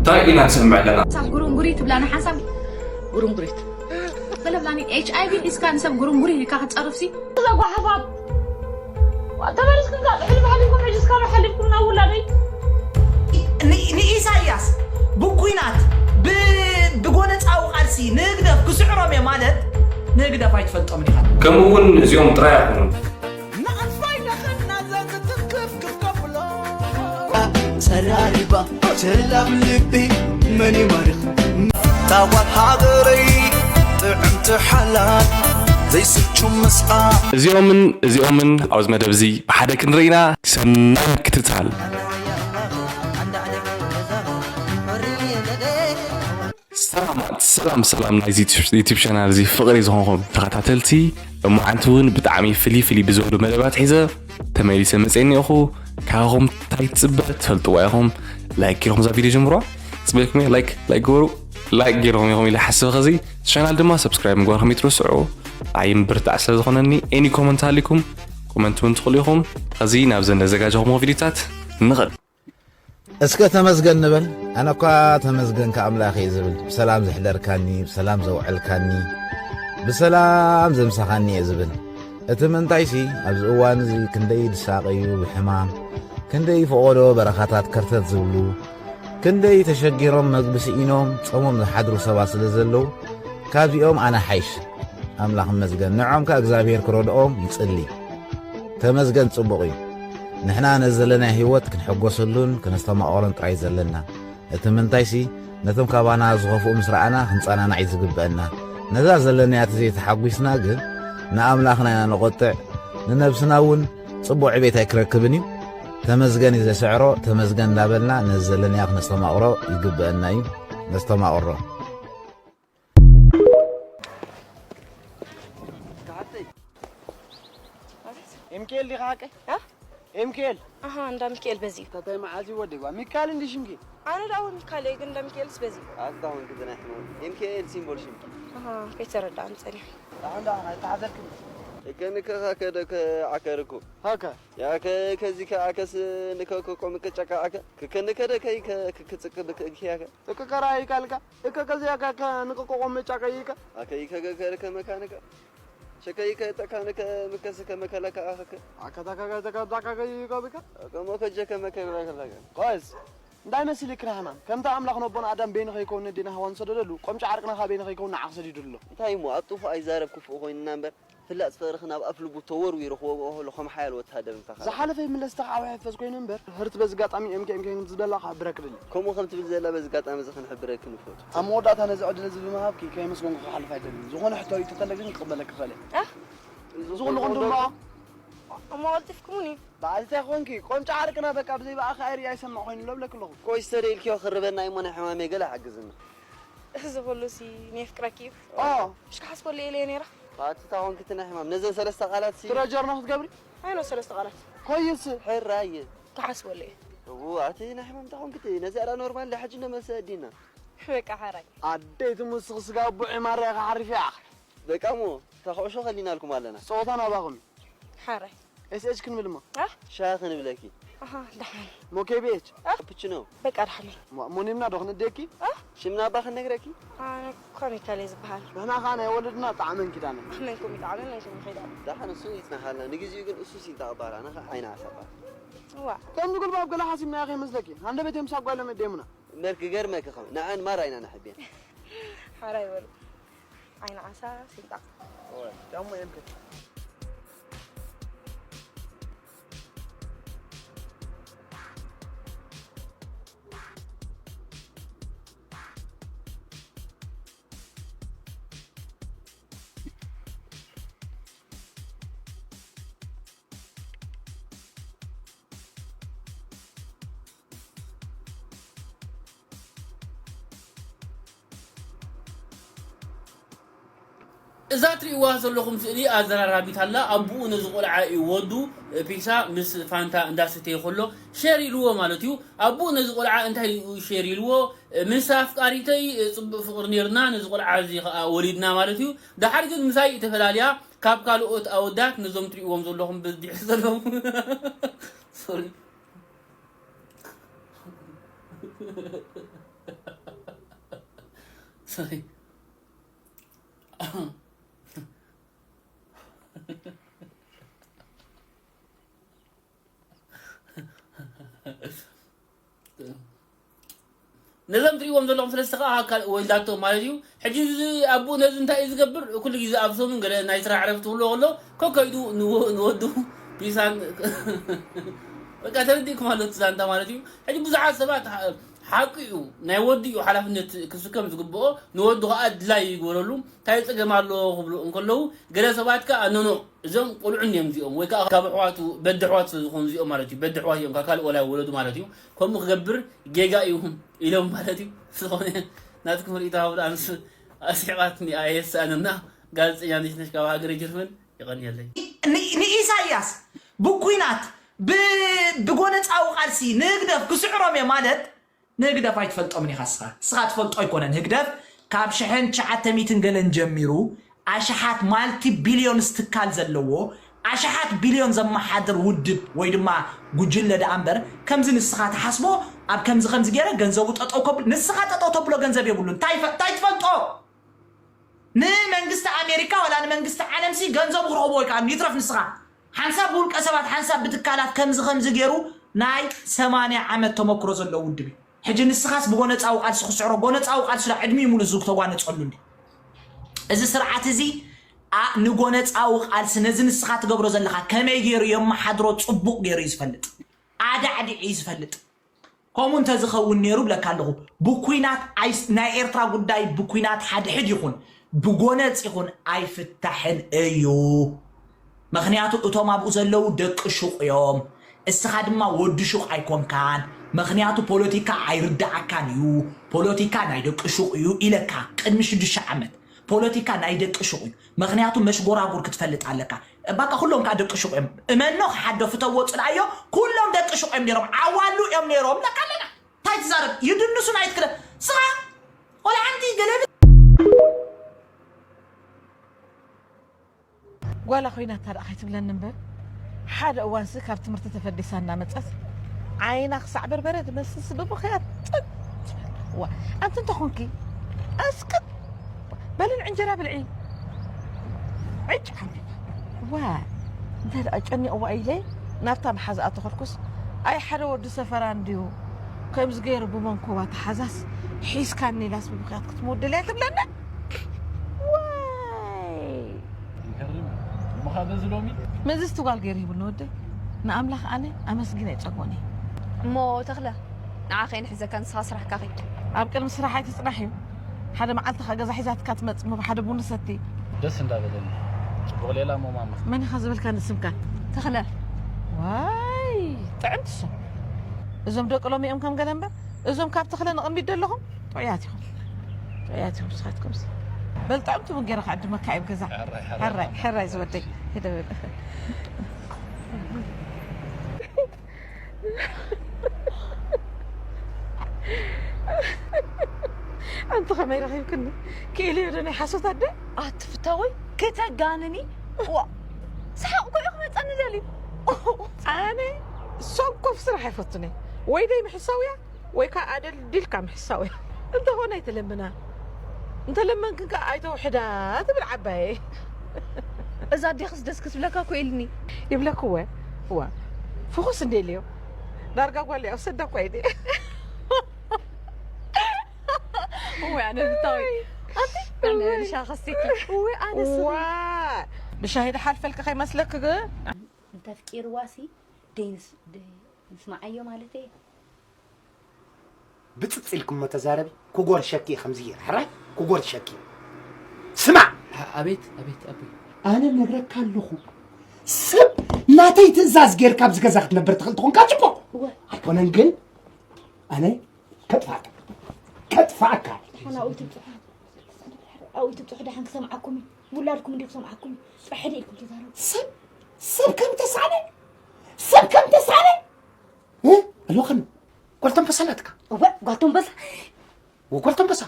እንታይ ኢና ንሰምዕ ኣለና? ሓንሳብ ጉርንጉሪ ትብላኒ ሓንሳብ ጉርንጉሪት በለብላኒ ኤች ኣይ ቪ ሒዝካ ንሰብ ጉርንጉሪ ኢልካ ክትፀርፍሲ እዛ ጓሓፋብ ተመሊስኩም ካብ ሕልፍ ሓሊፍኩም ሕጂ እስካብ ሓሊፍኩም ናብ ውላደይ ንኢሳያስ ብኩናት ብጎነፃዊ ቃልሲ ንህግደፍ ክስዕሮም እየ ማለት ንህግደፍ ኣይትፈልጦም ዲኻ? ከምኡ እውን እዚኦም ጥራይ ኣይኮኑን። ሰራሪባ ቸላም ልቢ መን ይማርኽ ታዋት ሃገረይ ጥዕምቲ ሓላል ዘይስቹ ምስዓ እዚኦምን እዚኦምን ኣብዚ መደብ እዚ ብሓደ ክንርኢና ሰናይ ምክትታል። ሰላማት ሰላም ሰላም ናይዚ ዩቲብ ቻናል እዚ ፍቕሪ ዝኾንኩም ተኸታተልቲ እሞ ዓንቲ እውን ብጣዕሚ ፍልይ ፍልይ ብዝበሉ መደባት ሒዘ ተመሊሰ መፅአ እኒኦኹ። ካባኹም እንታይ ትፅበ ትፈልጥዋ ኢኹም። ላይክ ጌርኩም እዛ ቪድዮ ጀምሯ። ፅበልኩም ላይክ ላይክ ገበሩ። ላይክ ጌርኩም ኢኹም ኢለ ሓስበ ኸዚ ቻናል ድማ ሰብስክራይብ ምግባርኩም ይትርስዑ። ኣይም ብርታዕ ስለ ዝኾነኒ ኤኒ ኮመንት ሃሊኩም ኮመንት እውን ትኽእሉ ኢኹም። ኸዚ ናብ ዘን ዘዘጋጀኹምዎ ቪድዮታት ንኸድ። እስከ ተመስገን ንበል። ኣነ እኳ ተመስገን ከኣምላኽ እየ ዝብል፣ ብሰላም ዘሕደርካኒ፣ ብሰላም ዘውዐልካኒ፣ ብሰላም ዘምሳኻኒ እየ ዝብል። እቲ ምንታይሲ ኣብዚ እዋን እዚ ክንደይ ዝሳቐዩ ብሕማም፣ ክንደይ ፈቖዶ በረኻታት ከርተት ዝብሉ፣ ክንደይ ተሸጊሮም መግቢ ስኢኖም ጾሞም ዝሓድሩ ሰባት ስለ ዘለዉ፣ ካብዚኦም ኣነ ሓይሽ። ኣምላኽ ይመስገን። ንዖም ከኣ እግዚኣብሔር ክረድኦም ይጽሊ። ተመስገን ጽቡቕ እዩ። ንሕና ነዚ ዘለናዮ ህይወት ክንሕጎሰሉን ከነስተማቕሮን ጥራይ ዘለና። እቲ ምንታይሲ ነቶም ካባና ዝኸፍኡ ምስ ረኣና ክንጸናናዕ እዩ ዝግበአና። ነዛ ዘለናያ ተዘይተሓጒስና ግን ንኣምላኽና ኢና ነቖጥዕ፣ ንነብስና እውን ጽቡቕ ዕቤት ኣይክረክብን እዩ። ተመስገን እዩ ዘስዕሮ፣ ተመስገን እንዳበልና ነዚ ዘለናዮ ክነስተማቕሮ ይግበአና እዩ። ነስተማቕሮ። ኤምኬል ዲኻ ሓቀይ? እ? ኤምኬል። ኣሃ፣ እንዳ ሚካኤል በዚ እዩ። እንታይ መዓልቲ ወደይዋ? ሚካኤል እንዲ ሽምኪ? ኣነ ደኣ እውን ሚካኤል እየ፣ ግን እንዳ ሚካኤልስ በዚ እዩ። ኣታ እውን ግድና ሕማም። ኤምኬኤል ሲምቦል ሽምኪ። ኣሃ፣ ከይተረድኣኒ ጸኒሐ። ኣሁን ደኣ ኣይተሓዘልክን። እከ ንከኻ ከደ ከ ዓከርኩ። ሃከ። ያከ ከዚ ከ ኣከስ ንከ ከቆም ከጨቃ ኣከ። ክከ ንከደ ከይ ከ ክጽቅ ብክ እግያከ። እከ ከራይ ካልካ። እከ ከዚ ያከ ከ ንከ ቆቆም መጫቀ ይከ። ኣከ ይከ ከ ከ መካንከ። ሸከይከ ጠካንከ ምከስከ መከለከ ኣኸከ። ኣከታከከ ተከብዳከከ ይከብከ። ከሞ ከጀከ መከብረከለከ። ቆይስ እንታይ መሲልክ ንሕማም? ከምቲ ኣምላኽ ነቦና ኣዳም በይኑ ከይከውን ነዴና ሄዋን ዝሰደደሉ፣ ቆምጫ ዓርቅና ከኣ በይኑ ከይከውን ንዓኽ ሰዲዱ ኣሎ። እንታይ እሞ ኣብ ጥፉእ ኣይዛረብ ክፉእ ኮይንና እምበር፣ ፍላጥ ፍቕርኽን ኣብ ኣፍ ልቡ ተወርዊሩ ክወግኦ ከሎ ከም ሓያል ወተሃደር እንተኻለ። ዝሓለፈ ይምለስ ተኻዕዊሐ ፈዝ ኮይኑ እምበር፣ ህርቲ በዚ ኣጋጣሚ ኤምኬ ኤምኬ ክትብል ዘላ ክሕብረክ ደሊ። ከምኡ ከም ትብል ዘላ በዚ ኣጋጣሚ እዚ ክንሕብረኪ ንፈቱ። ኣብ መወዳእታ ነዚ ዕድል እዚ ብምሃብኪ ከየመስገንኩ ክሓልፍ ኣይደልን። ዝኾነ ሕቶ ርእይቶ እንተለኪ ግን ክቕበለኪ ይኽእል እየ። ኣህ? እዚ ኩሉ ክንድምዖ? እሞ ቀልጢፍኩሙኒ። በዓል እንታይ ኮንኪ? ቆምጫ ዓርቅና በቃ ብዘይ ብኣኺ ኣይርኢ ኣይሰምዕ ኮይኑ ለብለኪ ኣለኹ። ቆይ ዝተደኢልክዮ ክርበና እሞ ናይ ሕማመይ ገለ ሓግዝኒ። እዚ ኩሉሲ ነፍቅረኪ እዩ። ኦ። ምሽ ክሓስበሉ እየ ኢለ ነይረ። ኣቲ እንታይ ኮንኪ እቲ ናይ ሕማም? ነዘን ሰለስተ ቃላት ሲ ትረጀር ነው ክትገብሪ? ኣይ ነው ሰለስተ ቃላት። ኮይስ? ሕራይ። ክሓስበሉ እየ። እው ኣቲ ናይ ሕማም እንታይ ኮንኪ እቲ? ነዚኣ ደኣ ኖርማል ድያ ሕጂ እንዶ መልሲ ኣዲና። በቃ ሓራይ። ኣደይ ትምስኽ ስጋ ቡዒ ማርያ ክሓርፍ እያ። በቃ እሞ እታ ኩዕሾ ከሊናልኩም ኣለና። ጸወታ ናባኹም እዩ። ሓራይ። ኤስኤች ክንብል እሞ። እ? ሻሂ ክንብለኪ። ኣሃ፣ ደሓን። ሞ ኬቢኤች? እ? ካፑችኖ። በቃ ደሓን። ሞ-፣ ሞኒምና ዶ ክንእደኪ? እ? ሽምና እባ ክንነግረኪ? ኣነ ኮሚካል እየ ዝበሃል። ንሕና ኸኣ ናይ ወለድና ጣዕመን ኪዳነን። መንኩም ይጣዕመን፣ መንኩም ይኺዳን። ደሓን እሱ ይጽናሓልና። ንግዜኡ ግን እሱ ሲንታ ኣባራ፣ ንኻ ዓይና ኣሳባ። እዋ። ከምዚ ጉልባብ ገለ ሓሲብናዮ ከይመስለኪ። ሃንደበት እዮም ሳብ ጓሎም የደየሙና። እምበር ክገርመኪ ከም ንዐን ማራ ኢና ነሕብየን። ሓራይ በሉ። ዓይኒ ዓሳ ሲንጣ። እወ፣ ጫሙ እዮም ከ። እዛ ትርእይዋ ዘለኹም ስእሊ ኣዘራራቢት ኣላ። ኣቡኡ ነዚ ቆልዓ እዩ ወዱ ፒሳ ምስ ፋንታ እንዳሰተየ ከሎ ሼር ኢልዎ ማለት እዩ። ኣቡኡ ነዚ ቆልዓ እንታይ እዩ ሼር ኢልዎ? ምስ ኣፍቃሪተይ ጽቡቕ ፍቕሪ ነይርና፣ ነዚ ቆልዓ እዚ ኸኣ ወሊድና ማለት እዩ። ደሓር ግን ምሳይ ተፈላልያ ካብ ካልኦት ኣወዳት ነዞም ትርእይዎም ዘለኹም በዚሕ ዘለዉ ሶሪ። Sorry. ነዞም ትሪእዎም ዘለኹም ሰለስተ ከዓ ኣካል ወልዳቶ ማለት እዩ። ሕጂ እዚ ኣቦ ነዚ እንታይ እዩ ዝገብር? ኩሉ ግዜ ኣብ ሰሙን ገለ ናይ ስራሕ ዕረፍቲ ክህልዎ ከሎ ኮከይዱ ንወ- ንወዱ ፒሳን በቃ ተረዲእኩም ኣሎ እቲ ዛንታ ማለት እዩ። ሕጂ ብዙሓት ሰባት ሓ- ሓቂ እዩ ናይ ወዲ እዩ ሓላፍነት ክስከም ዝግብኦ ንወዱ ከዓ ድላይ ይግበረሉ እንታይ ፀገም ኣሎ ክብሉ እንከለዉ ገለ ሰባት ከዓ ኖኖ እዞም ቆልዑ እዮም እዚኦም ወይ ከዓ ካብ ኣሕዋቱ በዲ ኣሕዋት ስለ ዝኾኑ እዚኦም ማለት እዩ በዲ ኣሕዋት እዮም ካብ ካልእ ቆልዓ ወለዱ ማለት እዩ ከምኡ ክገብር ጌጋ እዩ ኢሎም ማለት እዩ ዝኾነ ናትኩም ርእይቶ ሃቡ ኣንስ ኣስሒቓትኒ ኣየሳእንና ጋዜጠኛ ነሽነሽ ካብ ሃገረ ጀርመን ይቐንየለይ ንኢሳያስ ብኩናት ብጎነፃዊ ቃልሲ ንህግደፍ ክስዕሮም እየ ማለት ንህግደፍ ኣይትፈልጦምን ኢኻ ስኻ ስኻ ትፈልጦ ኣይኮነን ህግደፍ ካብ ሽሕን ትሽዓተ ሚትን ገለን ጀሚሩ ኣሽሓት ማልቲ ቢልዮንስ ትካል ዘለዎ ኣሽሓት ቢልዮን ዘመሓድር ውድብ ወይ ድማ ጉጅለ ደኣ እምበር ከምዚ ንስኻ ትሓስቦ ኣብ ከምዚ ከምዚ ገይረ ገንዘቡ ጠጠው ከብል ንስኻ ጠጠው ተብሎ ገንዘብ የብሉን እንታይ ትፈልጦ ንመንግስቲ ኣሜሪካ ዋላ ንመንግስቲ ዓለምሲ ገንዘቡ ክረኽቦ ወይ ከዓ ይትረፍ ንስኻ ሓንሳብ ብውልቀ ሰባት ሓንሳብ ብትካላት ከምዚ ከምዚ ገይሩ ናይ ሰማንያ ዓመት ተመክሮ ዘለዎ ውድብ እዩ ሕጂ ንስኻስ ብጎነፃዊ ቃልሲ ክስዕሮ ጎነፃዊ ቃልሲ ዶ ዕድሚኡ ሙሉ ዝብ ተጓነፀሉ እንዲ እዚ ስርዓት እዚ ንጎነፃዊ ቃልሲ ነዚ ንስኻ ትገብሮ ዘለኻ ከመይ ገይሩ የመሓድሮ ፅቡቅ ገይሩ እዩ ዝፈልጥ ኣዳዕዲዑ እዩ ዝፈልጥ ከምኡ እንተዝኸውን ነይሩ ብለካ ኣለኹ ብኩናት ናይ ኤርትራ ጉዳይ ብኩናት ሓድሕድ ይኹን ብጎነፅ ይኹን ኣይፍታሕን እዩ ምኽንያቱ እቶም ኣብኡ ዘለዉ ደቂ ሹቕ እዮም እስኻ ድማ ወዲ ሹቕ ኣይኮንካን ምኽንያቱ ፖለቲካ ኣይርዳኣካን እዩ ፖለቲካ ናይ ደቂ ሹቕ እዩ ኢለካ ቅድሚ ሽዱሽተ ዓመት ፖለቲካ ናይ ደቂ ሹቕ እዩ ምኽንያቱ መሽጎራጉር ክትፈልጥ ኣለካ ባቃ ኩሎም ከዓ ደቂ ሹቕ እዮም እመኖ ክሓዶ ፍተዎ ፅልኣዮ ኩሎም ደቂ ሹቕ እዮም ነይሮም ዓዋሉ እዮም ነይሮም ለካ ኣለና እንታይ ትዛረብ ይድንሱን ኣይትክለ ስኻ ቆልዓ ሓንቲ ገለብ ጓል ኣኾይናታ ደኣ ከይትብለኒ እምበር ሓደ እዋንሲ ካብ ትምህርቲ ተፈዲሳ እናመፀት ዓይና ክሳዕ በርበረ ትመስልሲ ብብኽያት ጥጥ ዋ ኣንቲ እንተኾንኪ ኣስቅጥ በልን ዕንጀራ ብልዒ ዕጭ ዓሚማ ዋ እንታይ ደኣ ጨኒቕዋ ኢለ ናብታ መሓዝኣ ተኸድኩስ ኣይ ሓደ ወዲ ሰፈራ እንድዩ ከምዚ ገይሩ ብመንኮባ ተሓዛስ ሒዝካኒ ኢላስ ብብኽያት ክትምውድል እያ ትብለኒ ዋይ ይገርም እሞ ካብ በዚ ሎሚ መዚ ስትጓል ገይሩ ይብሉ ወደይ ንኣምላኽ ኣነ ኣመስጊነ ኣይጸግቦን እየ እሞ ተኽለ ንዓ ከይንሕዘካ ንስኻ ስራሕካ ኸይድ ኣብ ቅድሚ ስራሕ ኣይትጽናሕ እዩ ሓደ መዓልቲ ኸ ገዛ ሒዛትካ ትመጽእ ምብ ሓደ ቡን ሰቲ ደስ እንዳበለኒ ጽቡቕ ሌላ እሞ ማማ መን ኢኻ ዝበልካ ንስምካ ተኽለ ዋይ ጥዕምቲ ሶ እዞም ደቂ ሎሚ እዮም ከም ገለ እምበር እዞም ካብ ተኽለ ንቕሚት ደለኹም ጥዑያት ኢኹም ጥዑያት ኢኹም ንስኻትኩም በል ጥዕምቲ ቡን ገይረ ክዕድመካ እየ ኣብ ገዛ ሕራይ ሕራይ ሕራይ ዝወደይ ሂደ በል ኣንቲ ከመይ ረኺብክኒ ክኢሉ ዶ ናይ ሓሶት ኣደ ኣትፍታወይ ከተጋንኒ ዋ ሰሓቕ ኮ ኢኹ መፀኒ ደልዩ ኣነ ሰንኮፍ ስራሕ ኣይፈቱን ወይ ደይ ምሕሳውያ ወይ ከዓ ኣደልዲልካ ምሕሳውያ እንተኾነ ኣይትለምና እንተለመንክን ከዓ ኣይተውሕዳ ትብል ዓባየ እዛ ኣዴኽስ ደስ ክትብለካ እኮ ኢልኒ ይብለክወ እዋ ፍኹስ እንዴልዮ ዳርጋ ጓል ኣብ ሰዳ እኳ ኢለ ወይ ኣነ ብታዊ ኣቲ ኣነ ሻኸስቲኪ ወይ ኣነ ዋ ብሻሂ ድሓልፈልኪ ከይመስለኪ ግ እንተፍቂርዋሲ ደይንስ ደይ ንስማዓዮ ማለት እየ ብጽጽ ኢልክሞ ተዛረቢ ክጎርሸኪ እየ ከምዚ ገይረ ሕራይ ክጎርሸኪ እየ ስማዕ ኣቤት ኣቤት ኣቦይ ኣነ ነግረካ ኣለኹ ሰብ ናተይ ትእዛዝ ጌርካ ኣብዚ ገዛ ክትነብር ትኽእል ትኾንካ ጽቡቕ ኣይኮነን ግን ኣነ ከጥፋእካ ከጥፋእካ ሓና ኣብኡ ትብጽሑ ኣብኡ ትብጽሑ ደሓን ክሰምዓኩም እዩ ውላድኩም እንዲ ክሰምዓኩም እዩ ጥራሕ ሕደ ኢልኩም ተዛረቡ ሰብ ሰብ ከም ተሳነ ሰብ ከም ተሳነ ኣለዋኸን ጓል ተንበሳ ኣላትካ እወ ጓል ተንበሳ ወጓል ተንበሳ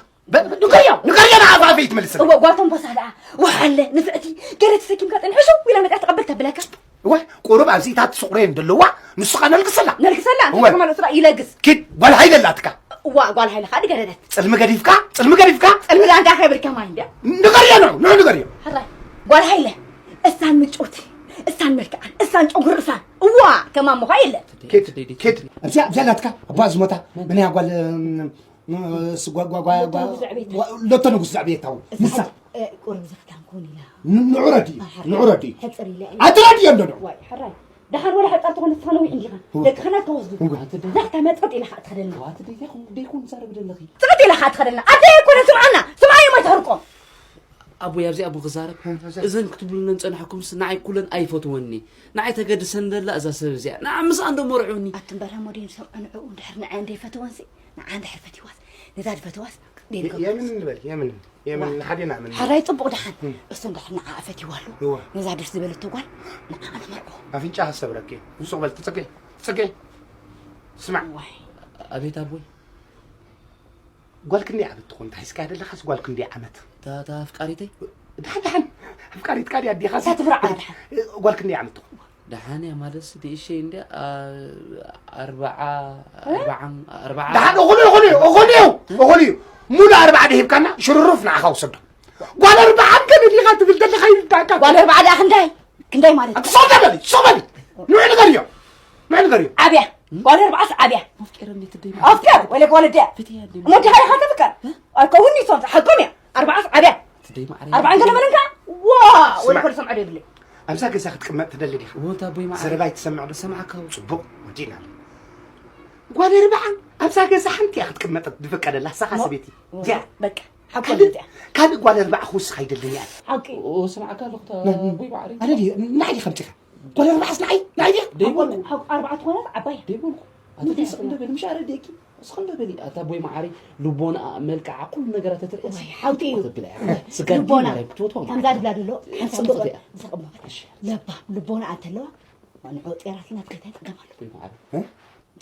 ንገርያ ንገርያ ንዓፋፈይ ትመልስ እወ ጓል ተንበሳ ደኣ ወሓለ ንፍዕቲ ገለ ተሰኪምካ ጥንሕሹ ኢላ ነቃ ተቐበል ተብለካ እወ ቁሩብ ኣብዚታት ስቑረየን ዘለዋ ንሱ ኸ ነልግሰላ ነልግሰላ እንተማለስራ ይለግስ ኪድ ጓል ሃይለላትካ እዋ ጓል ሃይለ ኸኣ ድገደደት። ጽልሚ ገዲፍካ፣ ጽልሚ ገዲፍካ። ጽልሚ ዳንዳ ከብር ከማይ እንድያ። ንገርዮ ነው፣ ንዑ ንገርዮ። ሕራይ፣ ጓል ሃይለ፣ እሳን ምጭውቲ፣ እሳን መልክዓን፣ እሳን ጨጉሪ እሳን። እዋ፣ ከማን ምዃ የለን። ኬድ፣ ኬድ። ኣብዚኣ፣ ኣብዚኣ ናትካ፣ ኣቦኣ ዝሞታ፣ መን እያ ጓል፣ እም፣ እም፣ ስ-፣ ጓ-፣ ጓ-፣ ጓ-፣ ጓ-፣ ሎቶ ንጉስ ዘዕቤታው። ንሳ። እ፣ ቁሩብ ዘኽታም ክውን ኢላ። ን-፣ ንዑረድ እዩ፣ ኣይ፣ ሓራይ። ንዑረድ እዩ። ሕጽር ኢለ እየ። ኣትረድ እዮም ዶ? ዋይ፣ ሓራይ። ደሓን ወላ ሕጻር ትኾን ንስኻ ነዊሕ እንዲኻ። እወ። ደቅኻ ናትካ ወስዱ። እወ። ኣቲ ደይ- ናታ መጸጥ ኢላ ኸኣ ትኸደልና። እወ፣ ኣቲ ደይ ዘይኮን፣ ደይኮን ትዛረቢ ዘለኺ። ጽቕጥ ኢላ ኸኣ ትኸደልና። ኣደይ ኣይኮነ ስምዓና። ስምዓዩ እሞ ኣይተህርቆ። ኣቦይ፣ ኣብዚ ኣቦ ክዛረብ። እዘን ክትብሉለን ጸናሕኩምስ ንዓይ ኩለን ኣይፈትወኒ። ንዓይ ተገድሰን ዘላ እዛ ሰብ እዚኣ። ንዓ ምስኣ እንዶ መርዑኒ። ኣቲ እምበር ሞዴል ሰምዖ ንዕኡ እንድሕር ንዓይ እንዶ ይፈትወንሲ፣ ንዓ እንድሕር ፈትዋስ፣ ነዛ ዝፈትዋስ ደይንገብሮ። የምን ንበል፣ የምን፣ የምን ዋ። ንሓዴና ምን። ሓራይ ጽቡቕ ደሓን። እም። እሱ እንድሕር ንዓ ፈትዋ ኣሎ። እዋ። ነዛ ደስ ዝበለቶ ጓል ንዓ ንመርዖ። ኣፍንጫ ክሰብረኪ። ሱቕ በል፣ ትጽገይ፣ ትጽገይ። ስማዕ። ዋይ። ኣቤት ኣቦይ። ጓል ክንደይ ዓመት ትኾን? እንታይ እስካ ደለኻስ ጓል ክንደይ ዓመት? እታ፣ እታ ኣፍቃሪተይ? ደሓን፣ ደሓን። ኣፍቃሪትካ ድያ ኣዴኻ? እታ ትብራዕ ደሓን። ጓል ክንደይ ዓመት ትኾን? ደሓን እያ ማለትስ ንእሸይ እንድያ፣ ኣ-፣ ኣርብዓ፣ እ? ኣርብዓን፣ ኣርብዓ። ደሓን እኹል እዩ፣ እኹል እዩ፣ እኹል እዩ፣ እኹል እዩ። ሙሉ ኣርብዓ ደሂብካና ሽሩሩፍ ንዓኻ ውሰዶ። ጓል ኣርብዓ ገለ ዲኻ ትብል ዘለኻ ይርዳእካ። ጓል ኣርብዓ ደኣ ክንደይ? ክንደይ ማለት እዩ? ኣቲ ሶ በሊ፣ ሶ በሊ። ንዑ ንገርዮ። ንዑ ንገርዮ። ዓብያ። ጓል ኣርብዓስ ዓብያ። ኣፍቂረኒ ትደይ። ኣፍቅር፣ ወይለ ጓል ኣዲያ። ፍትያ እንዴ። እሞ ድኻ ኢኻ ተፍቅር? እ? ኣይከውን እዩ ሶ፣ ሓቆም እያ። ኣርብዓስ ዓብያ። ትደይ ማዕረ። ኣርብዓን ገለ መለንካ? ዋ፣ ወይለ ስማዕ። ጓል ሰምዖ ደይብለይ። ኣብዛ ገዛ ክትቅመጥ ትደሊ ዲኻ? ሞት ኣቦይ ማዕረ። ዘረባይ ትሰምዕ ዶ? ሰማዕካ። ጽቡቕ፣ ወዲእና። ጓል ኣርብዓ ኣብዛ ገዛ ሓንቲ እያ ክትቅመጥ ዝፍቀደላ፣ ንሳኻ ሞ-፣ ሰበይቲ። ሞ-፣ እዚኣ። በቃ፣ ሓቆም ካልእ፣ እዚኣ። ካልእ ጓል ኣርብዓ ክውስኽ ኣይደልን እያ። ሓቂ። ኦ፣ ስማዕካ ኣለኹ፣ እታ ናይ-፣ ኣቦይ ማዕረ። ኣነ ድየ፣ ንዓይ ዲኻ ኣምጺኻ? ጓል ኣርብዓስ ንዓይ፣ ንዓይ ድያ? ደይበልኩ። ሓው-፣ ኣርባዕተ ኮነት ዓባይ። ደይበልኩ። ኣቲ እንታይ ደስ ዓባይ? እንደ በል፣ ምሽ ኣረ ደቂ። እስኽ እንደ በሊ፣ ኣታ ኣቦይ ማዕረ፣ ልቦና፣ መልክዓ፣ ኩሉ ነገራ ተትርኢ፣ ዋይ፣ ሓውቲ እዩ። ተብላ እያ። ስጋር ልቦና። ማዕረ፣ ክትወትዋ ማዕረ። ከምዛ ድብላ ደሎ፣ ሓንሳብ ጽቡቕ ጽቡቕ እያ። ዝቕመጥ። እሺ። ለባም፣ ልቦና ኣንተለዋ፣ ንዑ ጤራትና ትከታይ ጸገም ኣሎ። ኣቦይ ማዕረ። እ?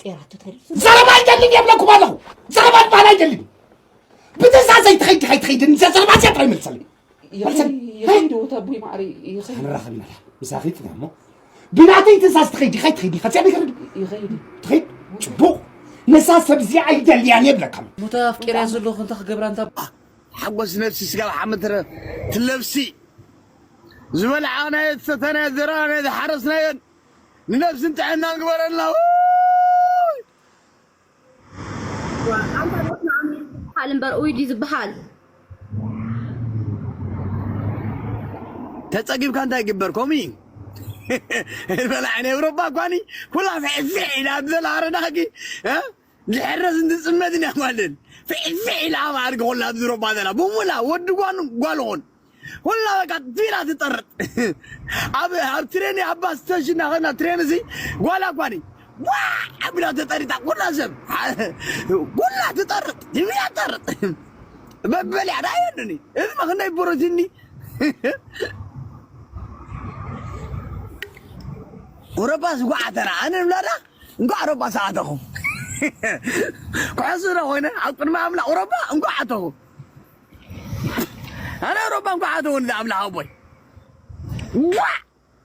ጤራቱ ትኸይድ። ዘረባ ኣይደልን የብለኩም ኣለኹ። ዘረባ ዝበሃል ኣይደልን። ብትእዛዘይ ትኸይድ፣ ትኸይድ፣ ትኸይድ። ዘረባ እዚኣ ጥራይ መልሰለይ። ይኸይድ፣ ይኸይድ፣ ወታ ኣቦይ ማዕረ፣ ይኸይድ። ክንራኸብ ኢና። ምሳኺ ጥና እሞ። ብናተይ ትእዛዝ ትኸይድ፣ ይኸይድ፣ ትኸይድ፣ ይኸይድ፣ ይኸይድ። ይኸይድ። ትኸይድ። ጽቡቕ። ነዛ ሰብ እዚኣ ኣይደልያን የብለካን። ሙታ ኣፍቂርያ ዘለኹ እንታይ ክገብራ እንታ ሓጎስ ነፍሲ ስጋ ሓመትረ ትለብሲ። ዝበልዓናዮ፣ ዝሰተናዮ፣ ዘራናዮ፣ ዝሓረስናዮን ንነብስን ጥዕናን ግበረልና። ውይ! ኣንታ ዶክተር ኣሚር ዝበሃል እምበር ኡይ ድዩ ዝበሃል? ተጸጊብካ እንታይ ይግበር? ከምኡ እዩ። በላዕ ናይ ኤውሮጳ እኳኒ ኩላ ፍሕፍሕ ኢላ ኣብ ዘላ ኣረዳኺ፣ እ? ዝሕረስ እንትጽመድን እያ ጓልን። ፍሕፍሕ ኢላ ኣብ ኣድጊ ኩላ ኣብ ዙሮባ ዘላ። ብሙላ ወዲ ጓኑ ጓል ኾን። ኩላ በቃ ፊላ ትጠርጥ። ኣብ፣ ኣብ ትሬን ኣብ ባስ ስቴሽን እናኸድና ትሬን እዚ ጓል እኳኒ ዋዕ ኣቢላ ተጠሪጣ ኩላ ሰብ። ኩላ ትጠርጥ። ፊላ ትጠርጥ። በበሊያ ዳየንኒ። እዚ መኽነይ ፕሮቲኒ። ቁረባ ዝጓዓተና። ኣነ ንብላዳ እንኳዕ ረባ ሰዓተኹም። ክሕሱ ዶ ኮይነ ኣብ ቅድሚ ኣምላኽ ረባ እንኳዕ ኣተኹም። ኣነ ረባ እንኳዕ ኣተኹም ንኣምላኽ ኣቦይ። ዋ!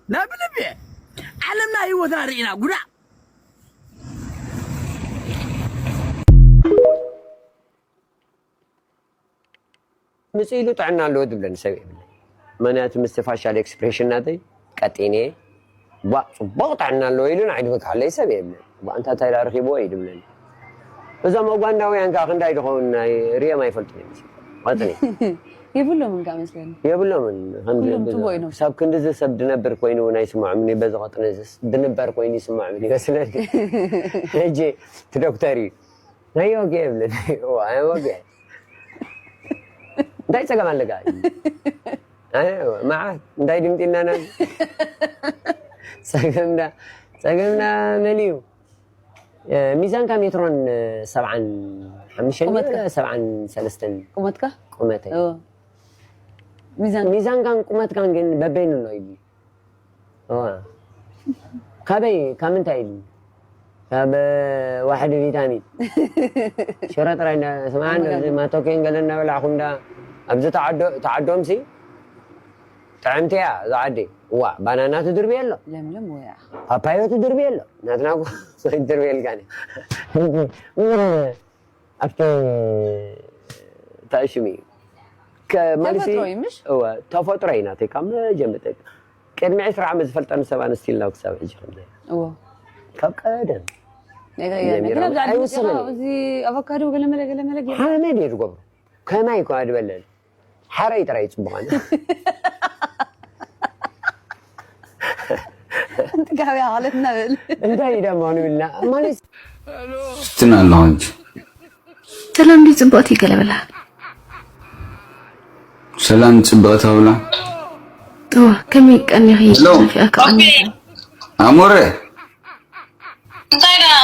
ናብ ልቢ ዓለምና ህይወትና ርኢና ጉዳእ። ምጽእ ኢሉ ጥዕና ኣለዎ ዝብለኒ ሰብ የብለይ። ምኽንያቱ ምስቲ ፋሻል ኤክስፕሬሽን ናተይ ቀጢነ፣ ቧእ፣ ጽቡቕ ጥዕና ኣለዎ ኢሉ ንዓይ ድፈትሓለይ ሰብ የብለይ። ቧእ፣ እንታ እንታይ ደኣ ረኺብዎ እዩ ዝብለኒ። እዞም ኡጋንዳውያን ከኣ ክንዳይ ድኸውን ናይ ርእዮም ኣይፈልጡን እዮም። ቀጥኒ። የብሎምን ከኣ መስለኒ። የብሎምን። ከም ኩሎም ብ-፣ ጽቡቕ እዮም። ክሳብ ክንድዚ ሰብ ድነብር ኮይኑ እውን ኣይስምዖምን እዩ። በዚ ቀጥኒ ዝ-፣ ድንበር ኮይኑ ይስምዖምን ይመስለኒ። ሕጂ እቲ ዶክተር እዩ። ናይ ወግዒ የብልን። እዋ፣ ናይ ወግዒ። እንታይ ጸገም ኣለካ? ኣይ፣ መዓት፣ እንታይ ድምጺ ኣለና? ጸገምና፣ ጸገምና መን እዩ? እ፣ ሚዛንካ ሜትሮን፣ እ፣ ሰብዓን ሓሙሽተን ቁመትካ? ሰብዓን ሰለስተን? ቁመትካ? ቁመተይ። እዎ። ሚዛን? ሚዛንካን ቁመትካን ግን በበይኑ ኣሎ ኢሉ። እዋ። ካበይ? ካብ ምንታይ ኢሉ? ካብ፣ እ፣ ዋሕዲ ቪታሚን። ሽረ ጥራይ እንዳ-፣ ስምዓ፣ እንዳ-፣ ኣብዚ ማቶኬን ገለ እናበላዕኹም እንዳ-፣ ኣብዚ ተዓዶ-፣ ተዓዶምሲ ጥዕምቲ እያ እዛ ዓዲ። እዋ፣ ባናና ትድርቢ ኣሎ። ለምለም ወያ። ፓፓዮ ትድርቢ ኣሎ። ናትና እኮ ትድርቢ የልካን እያ። ሕጂ፣ እ፣ ኣብቲ እንታይ ሽሙ እዩ? ከ- ማለት ተፈጥሮ እዩ፣ ምሽ? እወ፣ ተፈጥሮ እዩ ናተይ ካብ መጀመርታ። ቅድሚ ዕስራ ዓመት ዝፈልጠኒ ሰብ ኣንስቲ ኢልና ክሳብ ሕጂ ከም ዘይ-፣ እዎ። ካብ ቀደም። ነገር የለን። ጀሚራ ግን ኣብዚ ዓዲ መጺኻ ኣይውስንን። እዚ ኣቮካዶ ገለመለ ገለመለ ገይሩ። ሓመድ እዩ ዝገብሮ። ከማይ እኳ ድበለል። ሓረይ ጥራይ ጽቡቕ ኣነ። ጥጋብያ ማለት ነብል። እንታይ ደሞ ንብልና? ማለት ትናለኹ እንጂ። ሰላም ድዩ ጽብቕቲ ገለ በላ። ሰላም ጽብቕቲ ብላ። እዋ፣ ከመይ ቀኒኺ? ሄሎ። ናፊቐካ ቀኒኺ። ኣሞረ። እንታይ ደኣ?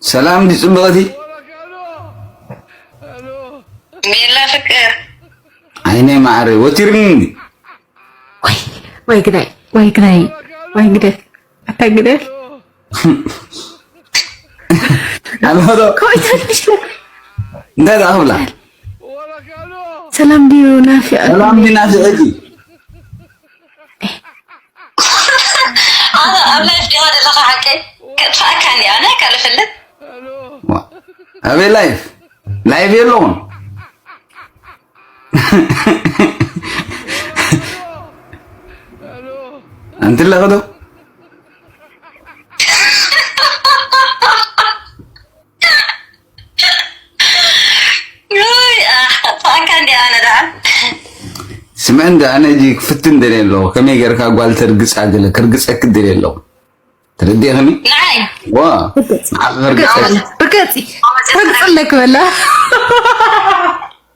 ሰላም ድዩ ጽብቕቲ? ቤላ ፍቅር። ዓይነይ ማዕረ፣ ወቲርኒ። ዋይ፣ ዋይ ግዳይ፣ ዋይ ግዳይ፣ ዋይ ግደፍ፣ ኣታ ግደፍ። ኣልሆዶ። ኮይታ ትሽለ። እንታይ ደኣ ክብላ? ሰላም ድዩ ናፊቐ? ሰላም ድዩ ናፊቐ? ኣነ ኣብ ላይፍ ዲኻ ዘለኻ ሓቀይ? ከጥፍኣካ እንዲ ኣነ ካልፍልጥ። ዋ፣ ኣበይ ላይፍ? ላይፍ የለውን። ኣንቲ ኣለኺ ዶ? ውይ፣ ኣሕ፣ ከጥፍኣካ እንዲ ኣነ ደኣ። ስምዒ እንደ ኣነ እጂ ክፍትን ደልየ ኣለኹ። ከመይ ገይርካ ጓል ተርግጻ ገለ ከርግጸኪ ደልየ ኣለኹ። ተረዲእኽኒ? ንዓይ? ዋ፣ ርገጽ። ንዓኺ ከርግጸኪ። ርገጽ። ርገጺ። ረግጽለክ በላ።